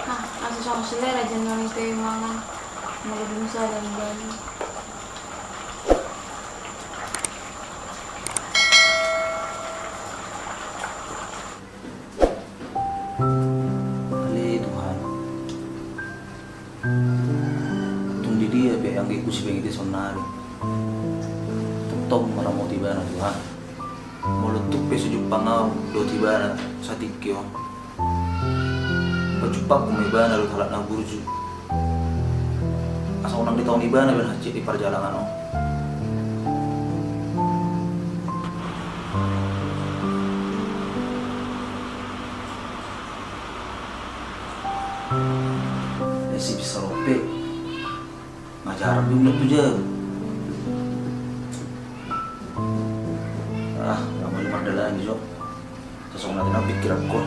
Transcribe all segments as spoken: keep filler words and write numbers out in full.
Nah, asa songon selera jala nang ite mangan. Molo dung sada ni bani. Ale Tuhan. Tung di dia pe anggiku sibengit i saonari. Tongtong maramoti ibana Tuhan. Molo tung pe so jumpang au dohot ibana satingki on, pajumpangku ma ibana dohot halak na burju. Asa unang ditaon ibana baen hansit di parjalangan on. Isi bisa rope. Ngajar di ulat tu jam. Ah, lama di pardalanan i jo. Sasongon na tenang pikiranku.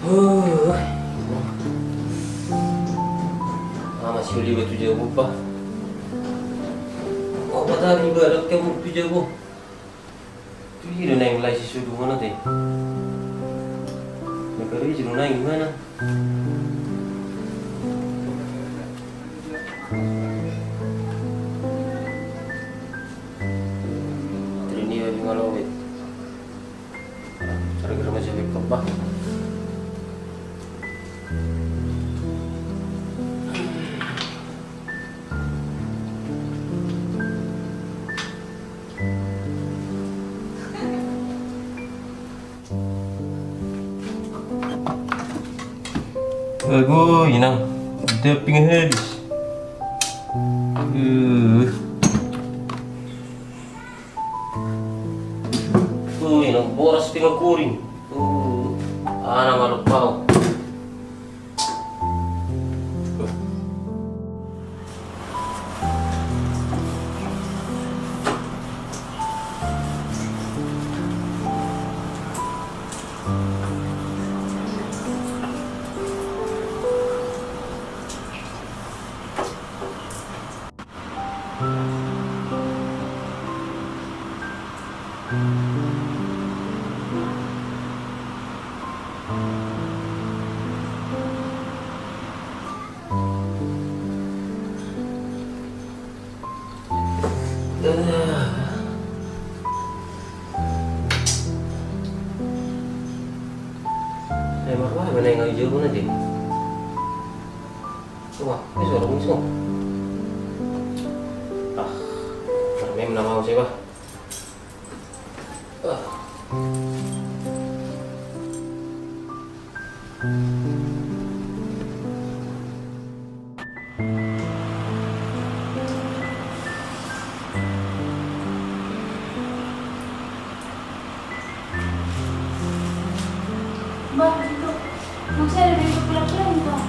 Huh. Ama si Oliwa tu jabu pa. Au patari ibarat kamu tu jabu. Tu i do naeng lai si sudungan ate. Nakarejo do naeng imana. Trini wali ngalowet. Gara-gara masih bikot bah. Ago inang, daping habis. Uh. Uh, inang boras tengah kuring. Uh, ana maluk pau. Eh, marwah, mana yang hijau mana, Dik? Wah, ini suara musuh. Ah, permen nama saya, bah. Ah. Bah, itu. Maksudnya ada di pelak-pelak, Bang.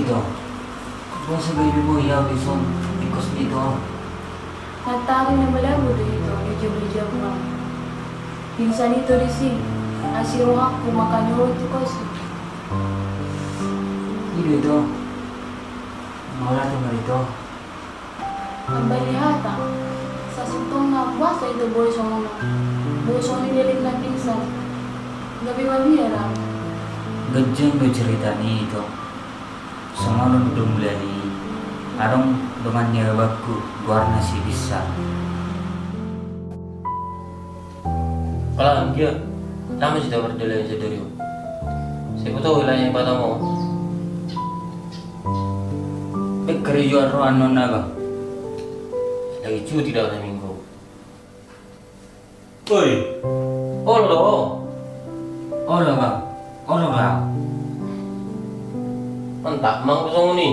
Ito, boasa gabe boi ahu dison di kos ni ito? Nantoari na malabo do ito di jolo-jolo. Pingsan ito disi, asi rohangku mangkaningot tu kos. I do ito. Mauliate ma ito. Ambali hata, sasintongna boasa ito boi songon on? Boi songon i leleng na pingsan. Gabe mabiar ahu. Ganjang do cerita ni ito. Songon on do mula ni i, adong dongan ni abangku, goarna si Binsar. Pala, anggia, nama sita mardalan sadari on? Sai boto ho lae batamu. Baen karejoan ro annon, abang. Lagi cuti do au saminggu. Oi. Olo do ho. Olo, bang. Olo, bang. Mantap, bang, songon i.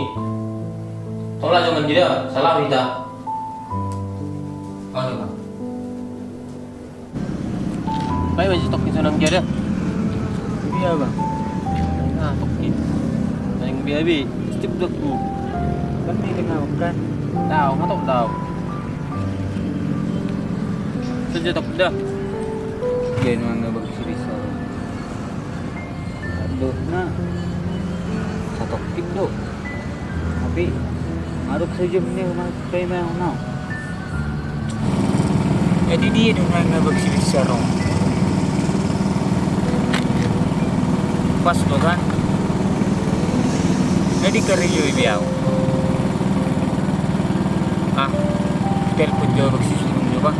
Tong laho jo mandi da, sai laho hita. Olo, bang. Baen ma jo tokkin sonang dia da. Dia, bang. Ah, tokkin. Naeng bea be. Stip dok bu. Kan ni dengan kan. Dao, ngatop dao. Saja tokkin da. Dia nuan na bang sirisa. Aduh, na. Satokkin do. Tapi adong saja bener, Mas, kayak mana? Jadi dia dengan nggak bersih-bersih sarong. Pas do kan? Jadi kerja juga. Ah, telepon jo bang si Sulung jo bang.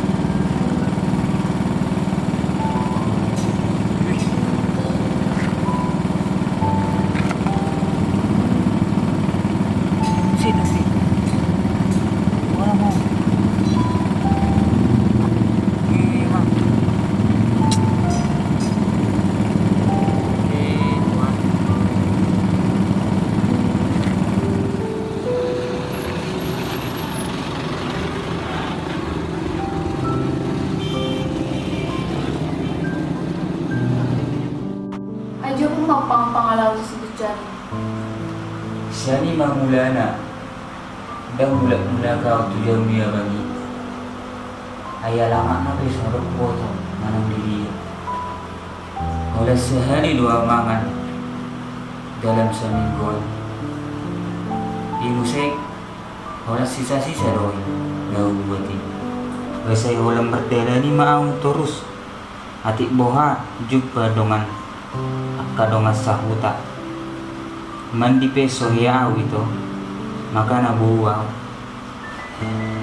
Sini, sini. Mana mau? Ini, Bang. Ini, Bang. Ajo pun mampang pangalaman si Binsar. Sian i ma mulana, ndang mulak-mulak au tu jabu ni abang i. Ai alamatna pe so adong huboto manang di dia. Holan sahali do au mangan dalam saminggu on. I muse holan sisa-sisa do i na hubuat i. Ba sai holan mardalan i ma au torus. Atik boha jumpa dongan, angka dongan sahuta. Mandi pe so hea au ito, makana bou au.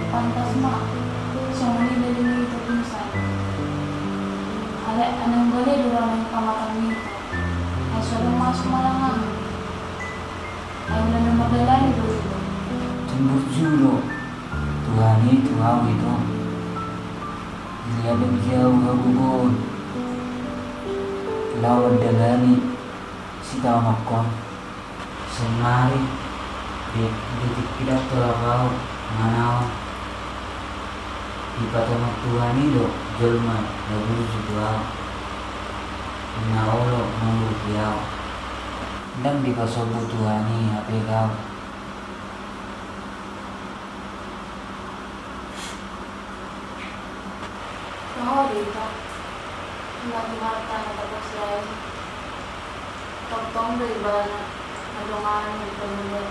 Pantas ma songon i leleng i tu pingsan. Alai anang gale do ramai kamatang ni ito. Ai so adong masuk malangan. Ai ula na mardalani do ito. Cemburu jolo Tuhan i tu au ito. Di ladang jau hagogoon laho mandalani sitaonon on. Sonnari di, di tingki dapot au manaon. Dipatonon Tuhan i do jolma na burju tu au. Na olo na muruk di au. Ndang dipasombu Tuhan i hape au. Toho do ito, ima tu marta na tapos lain. Tongtong do ibana na dongan di pemulung.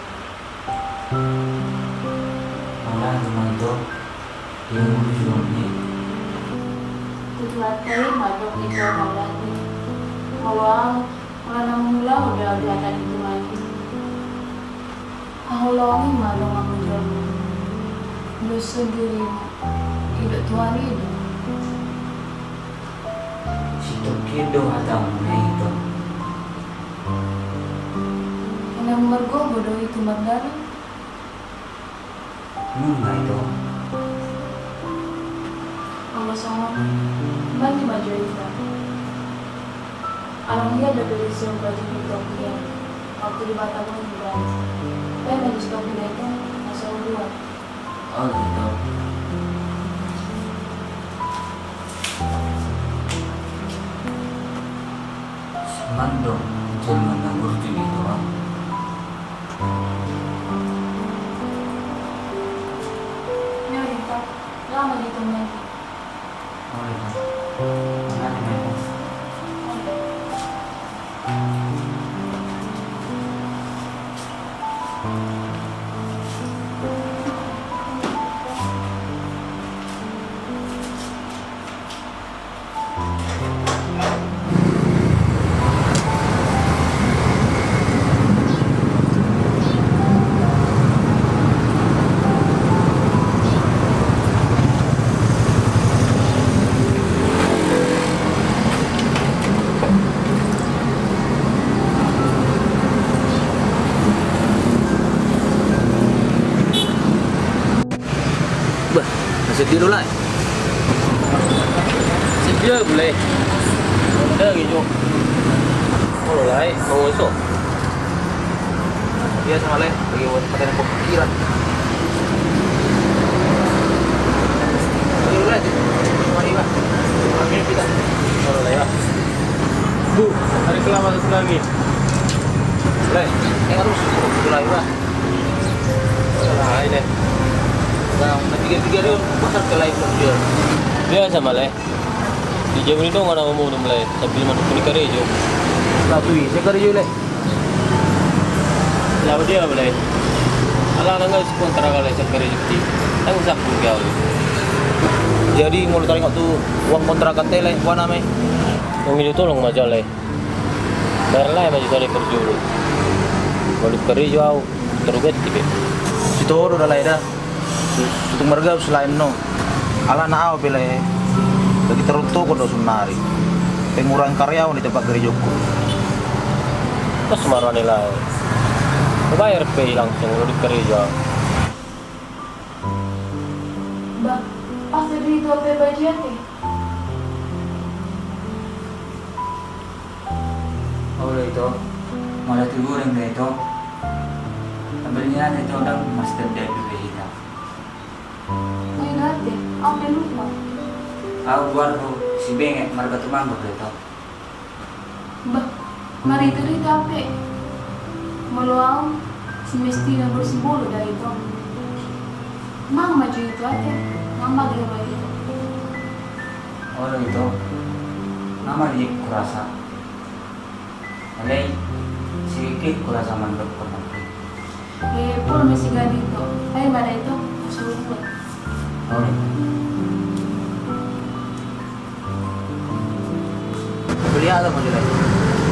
Malah cuma itu, dia ngurus hidupnya. Tujuan tadi madok ito malah ni. Awal, mulana mula udah kelihatan itu lagi. Haholongi ma donganmu jolma. Dos sendiri ma. Ido Tuhan ido. Sitokkin do hatamu na ito. Unang margogo do i tu mardalan. Nunga ito. Anggo songon i, mandi ma jo hita. Along dia do disi umpajin di topi an. Waktu di mata pun di bawah. Baen ma jo si topi na ito, na so dua. Oh, gitu. Mandok jolma na burju ito, ah. Bah, na sedia do, Lae. Sedia, Lae. Udah gitu. Olo, Lae, mau iso. Biasa, Lae, lagi buat pakai pikiran. Ayo, Lae. Mari, Pak. Kami kita. Olo, Lae, Pak. Bu, ada kelama satu lagi. Lae, eh, harus mulai, Pak. Nah, ini. Nah, tiga-tiga dia pasar ke lain dia. Biasa, Lae. Di jabu ni do ngana ngomong, Lae, sambil manungkuni karejo. Tapi saya karejo, Lae. Lae, dia, Lae. Ala nang kontrak, Lae, saya karejo. Tanggung saku dia. Jadi mau taringot tu uang kontrakan te, Lae, apa namanya? Yang ini tolong aja, Lae. Bayar, Lae, maju kali kerja lu. Baru kerja au, terus ganti be. Sitoro da, Lae, da. Su-, sutung marga su lain no. Ala na au pe, Lae. Lagi teruntuk do sunari. Pengurangan karyawan di tempat kerjaku. Terus marah nih, Lae. Bayar pe langsung lu di kerja. Bah, pas tadi itu apa bajian nih? Olo, Ito, molo tu goreng da, Ito. Tabel ni ate, Ito, ndang mas tenda dulu hita. Oi, gate, au pe lupa. Au buar do si Benget marga Tumanggo do, Ito. Bah, marita-rita au pe. Molo au si Mestina boru Sibolo da, Ito. Mang maju itu ate, mang maju itu. Olo, Ito, nama dia kurasa. Alai, sikit kurasa mandok pernah. Eh, pul masih gadi, Ito. Ayo, mana itu? Masuk dulu. Olo. Beli alat mau jelai.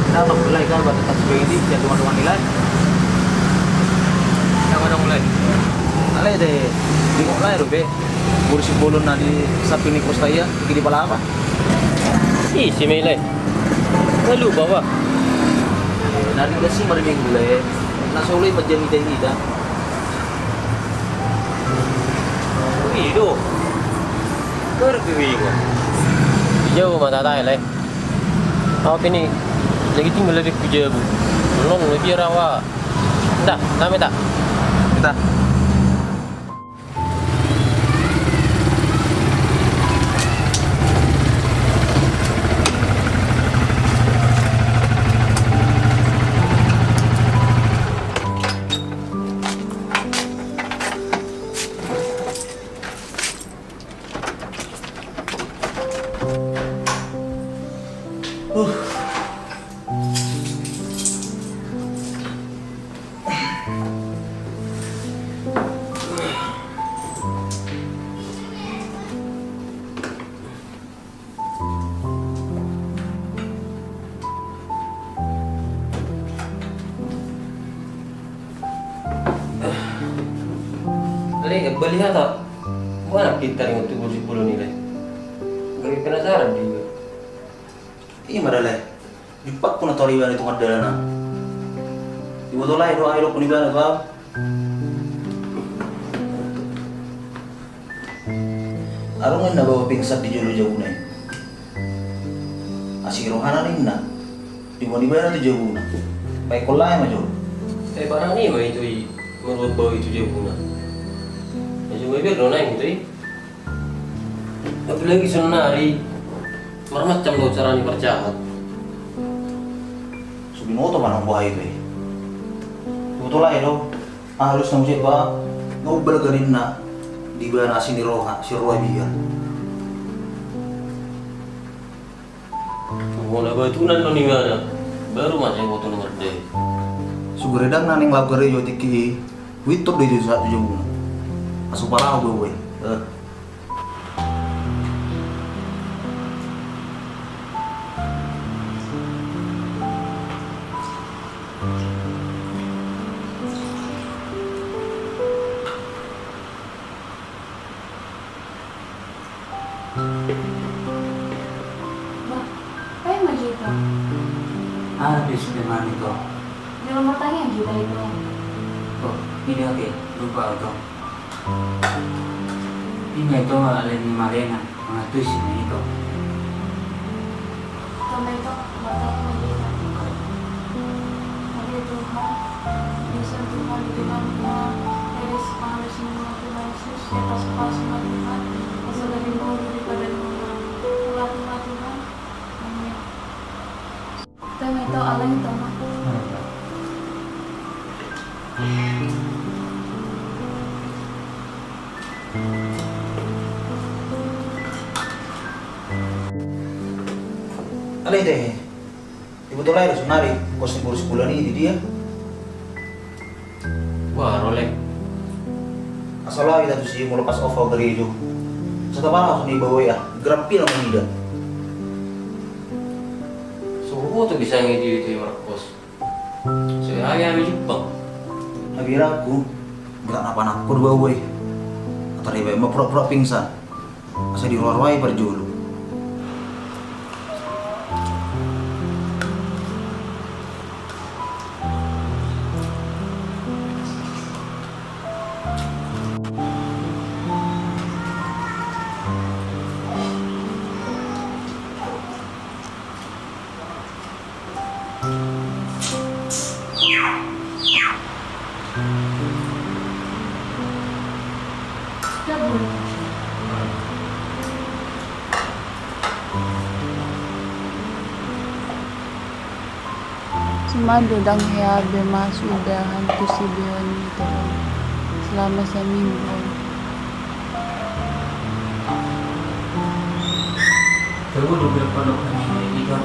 Kita mau mulai kan buat tempat sebagai ini, biar teman-teman nilai. Kita mau mulai. Alai deh, bingung lah ya, Rupe. Kursi bolon na di samping ni Costa iya, di pala apa? Ih, si Mele. Lalu bawa. Dari udah sih mari minggu lah ya. Nah, soalnya macam kita ini dah. Wih, do. Kerja wih. Jauh mata tai, Leh. Au pe ni lagi tinggal lagi ku jabu. Long lagi rawa. Dah, name tak? Kita. Leh, bali hata. Mana kita ringot tu kursi bolon ni, Leh? Gabe penasaran juga. Ima da, Leh. Jumpangku na tor ibana i tu mardalan. Diboto Lae do, ai dokkon ibana tu au. Adong ninna baoa pingsan di jolo jabuna i. Asi rohana ninna. Diboan ibana tu jabuna. Baen Lae ma jolo. Eh, barang i ma itu i. Marbuat baoa i tu jabuna. Jabuna i, ber do naeng itu i. Apalagi saonari, marmacam do cara ni parjahat. So binoto ma nang boha i be. Diboto Lae do. Ah, halus na muse ba. Nga umbal garinna. Di bana asi ni roha, si roha biar. Bona batunan do ni bana. Baru ma sai boto na mardae. Suguredang na ning lagu karejo tiki. Witur do jo sa jo. Asu pala gue gue. Eh. Bah, paima jo ito? Aha do isi pe mami ito? Jolo martangiang jo hita ito. Oh, ini oke, lupa au ito. Ima ito alai ni malena, mangantusi ma ito. Tama ito, martangiang ma jo hita. Ale Tuhan, di son Tuhan, di dalam Tuhan, dari sepanjang semua Tuhan Yesus, di atas kepala semua Tuhan, asal dari mulut di badan Tuhan, Tuhan, Tuhan, Tuhan. Amin. Tama ito, alai tama. Alai te. Ibu tolai do sonari kos ni boru si Bulan i di dia. Wah, rolek. Asal au ita tusi molo pas off au garejo. Satapan au songon i bawa ya, grab pil na mangida. So huboto bisa nge dia itu yang markos. So ya, ya, ya, Jepang. Abiraku, berat apa nak kau dua gue. Atau dia ma pura-pura pingsan. Asa diroa-roai parjolo. Sumando dang hea be ma sudahan tu si Beon i do selama saminggu. Coba dulu pandok nang ini, ini kan.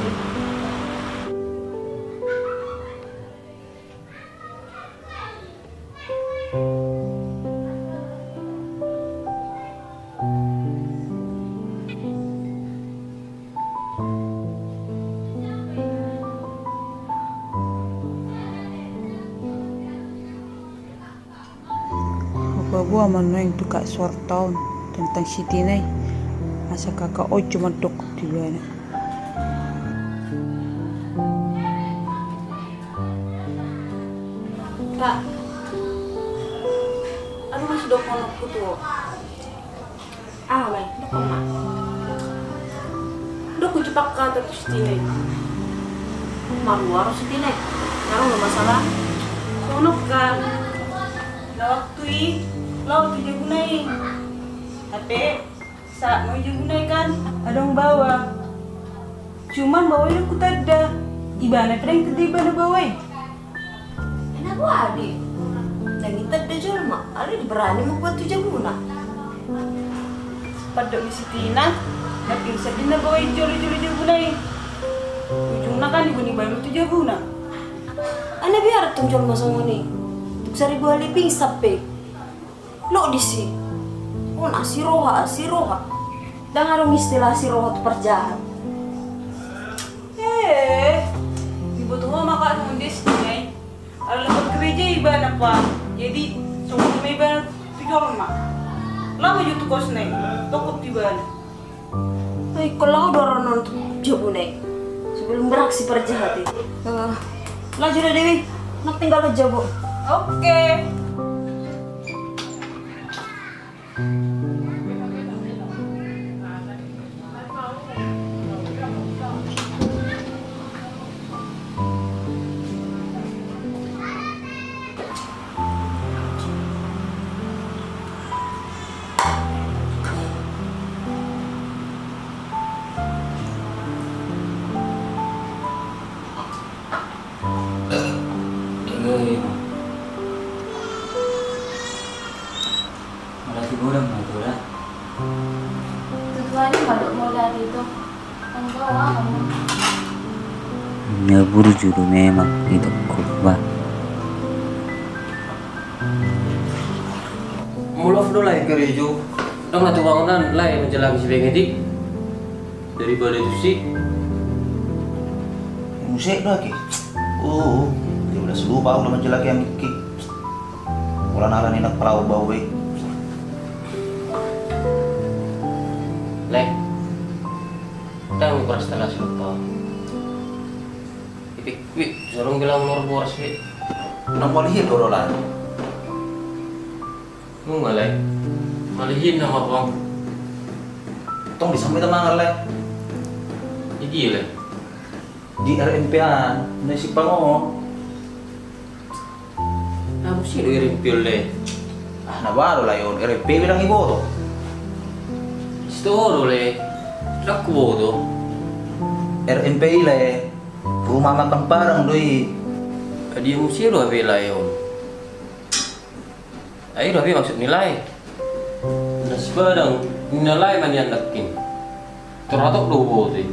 Hupaboa ma nuaeng tu kak Sorta on tentang si Tina i, asa kaka on jo mandok tu ibana. Kak, adong ma sidohononku tu ho. Aha ma i? Dokkon ma. Ndang hujumpa hata tu si Tina i. Marua ro si Tina i. Ndang adong do masalah. Songon on kan, na waktu i laho tu jabuna i. Hape sahat ma i jabuna i kan, adong baoa. Cuman baoa i ndang hutanda. Ibana pe ndang hutanda ibana baoa i. Ai na boha do i? Ndang hutanda jolma, alai diberani ma hubuat tu jabuna. Pandok ni si Tina, na pingsan do inna baoa i jolo-jolo jabuna i. Ujungna kan diboan ibana ma tu jabuna. Ai na biar antong jolma songon i. Tung saribu hali pingsan pe. Lok disi. On asi roha, asi roha. Ndang adong istilah asi roha tu parjahat. Eh, diboto ho ma kak songon dia si Tina i. Ala lambat garejo ibana pa. Jadi songon i ma ibana tu jolma. Laho ma jo tu kosna i. Tokop tu ibana. Ai, ingkon laho do au ro on tu jabuna i. Sebelum beraksi parjahat i. Eh, laho jo da Dewi. Nang tinggal tu jabu. Oke. Berarti godang ma tu da. Tutu ari madok mo lari tu. Anggo amu. Nga burju do memang itu kurba. Molo off do lai gereja. Dang na tu bangunan lai manjalangi si bengetik. Daripada tusi. Muse do aki. Oh, dia udah selupa udah manjalangi amiki. Pola nala ni nak palau bau e. Leh. Tang beras tala selupa. Ipik wik sorong bilang nomor boras wik. Nang malihin do rolan. Nunga lai. Malihin nama bang. Tong bisa mita mangan lai. Idi lai. Di R M P an na si pango. Na musi do R M P on le. Ah na baru lai on R M P bilang iboto. Sito do le. Dak kuboto. R M P i le. Rumah makan Padang do i. Dia musi do abe lai on. Ai do abe maksud ni lai. Nasi Padang ni na lai manian dakkin. Teratok do bote.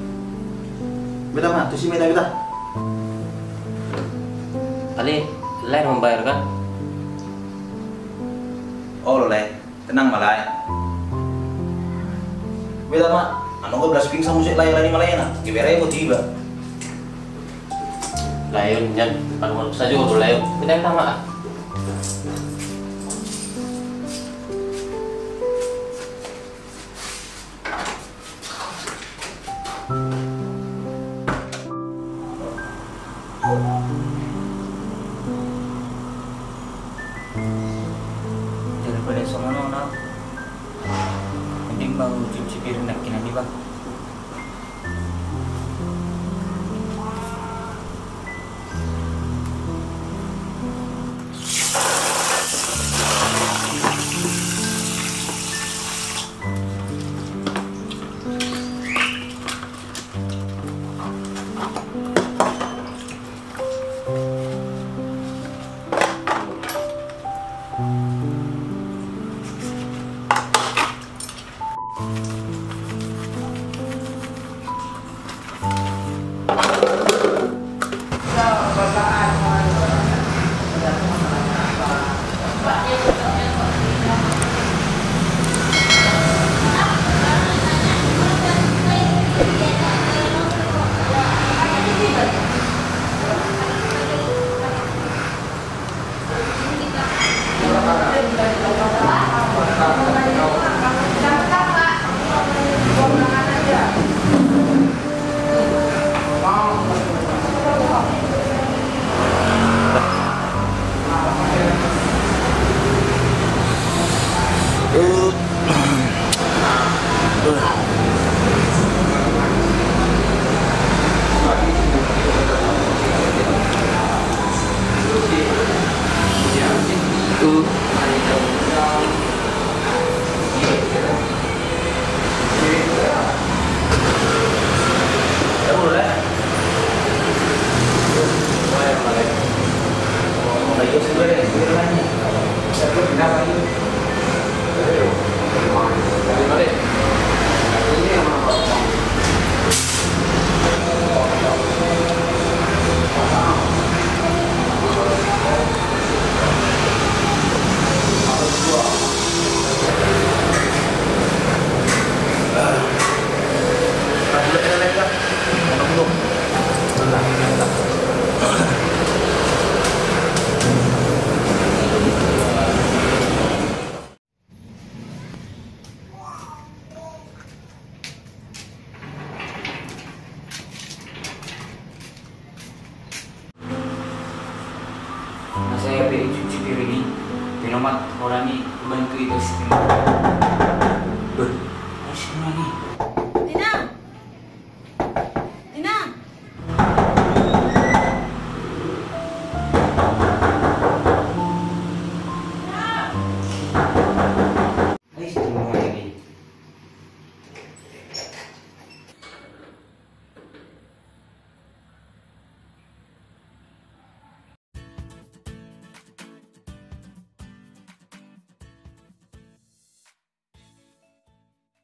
Beta ma tusi meta beta. Ale lai membayar kan? Olo lai. Tenang ma lai. Beta ma. Anu ko belas pingsan musik lai lai ma lai na. Gibere ko tiba. Lai on nian anu sajo do lai on. Beta beta ma. Daripada songon on, mending ma hucuci piring nangkinan i bah. Masa ya pe cuci piring i, pinomat orang i bantu itu sih.